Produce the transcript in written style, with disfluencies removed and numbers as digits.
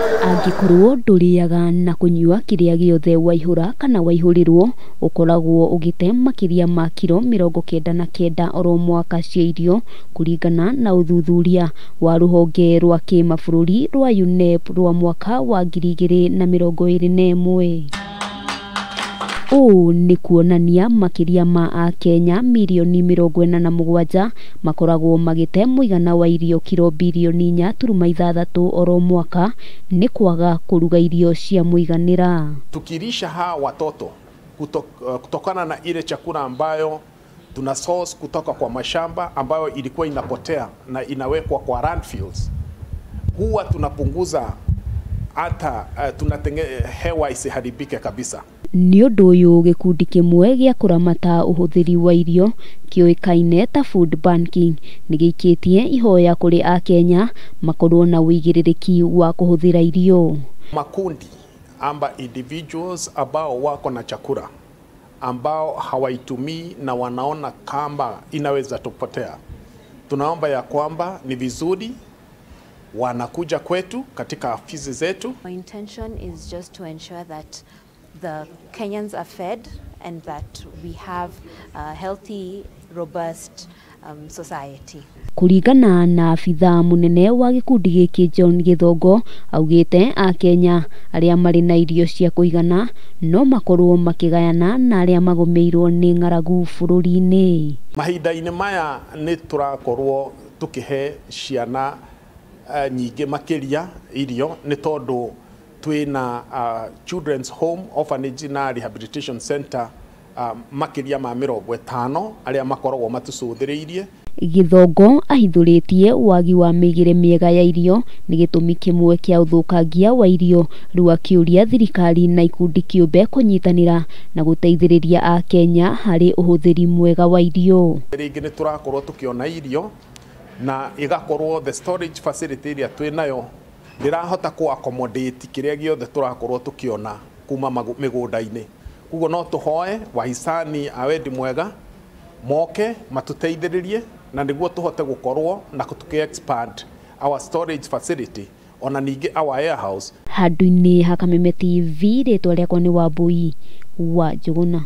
Angĩkorwo ndũrĩaga na kũnyua kĩrĩa gĩothe waihũra kana waihũrĩrwo, ũkoragwo ũgĩte makĩria ma kiro 99 oro mwaka cia irio kũringana na ũthuthuria wa rũhonge rwa kĩmabũrũri rwa UNEP rwa mwaka wa 2021. Ũũ nĩ kuonania makĩria ma akenya mirioni 47 makoragwo magĩte mũigana wa irio kiro birioni 4.6 oro mwaka nĩ kwaga kũruga irio cia mũiganĩra. Tukilisha hawa watoto kutokana na ile chakula ambayo tuna source kutoka kwa mashamba ambayo ilikuwa inapotea na inawekwa kwa landfills, huwa tunapunguza hata hewa isiharibike kabisa. Nĩ ũndũ ũyũ gĩkundi kĩmwe gĩa kũramata ũhũthĩri wa irio kĩũĩkaine ta food banking nĩ gĩikĩtie ihoya kũrĩ akenya makorwo na ũigĩrĩrĩki wa kũhũthĩra irio. Makundi amba individuals ambao wako na chakula ambao hawaitumii na wanaona kama inaweza tupotea, tunaomba ya kwamba ni vizuri wanakuja kwetu katika afisi zetu. My intention is just to ensure that the Kenyans are fed and that we have a healthy, robust society. Kũringana na abithaa mũnene wa gĩkundi gĩkĩ John Gĩthongo augĩte akenya arĩa marĩ na irio cia kũigana no makorwo makĩgayana na arĩa magũmĩirwo nĩ ng'aragu bũrũri-inĩ. Mahinda-inĩ maya nĩ tũrakorwo tũkĩhe ciana nyingĩ makĩria irio nĩ tondũ twĩna Children's Home, Orphanage na Rehabilitation Center makĩria ma 50 arĩa makoragwo matũcũthĩrĩirie. Gĩthongo ahithũrĩtie wagi wa mĩigĩre mĩega ya irio nĩ gĩtũmi kĩmwe kĩa ũthũkangia wa irio, rĩu akĩũria thirikari na ikundi kĩũmbe kũnyitanĩra na gũteithĩrĩria akenya harĩ ũhũthĩri mwega wa irio. Rĩngĩ nĩ tũrakorwo tũkĩona irio na igakorwo the storage facility ĩrĩa twĩ nayo ndĩrahota ku accommodate kĩrĩa gĩothe tũrakorwo tũkĩona kuma mĩgũnda-inĩ. Koguo no tũhoe wahisani a wendi mwega moke matũteithĩrĩrie na nĩguo tũhote gũkorwo na tũkĩ expand our storage facility ona ningĩ our warehouse. Handũ-inĩ ha Kameme TV, rĩtwa rĩakwa nĩ Wambui wa Njũgũna.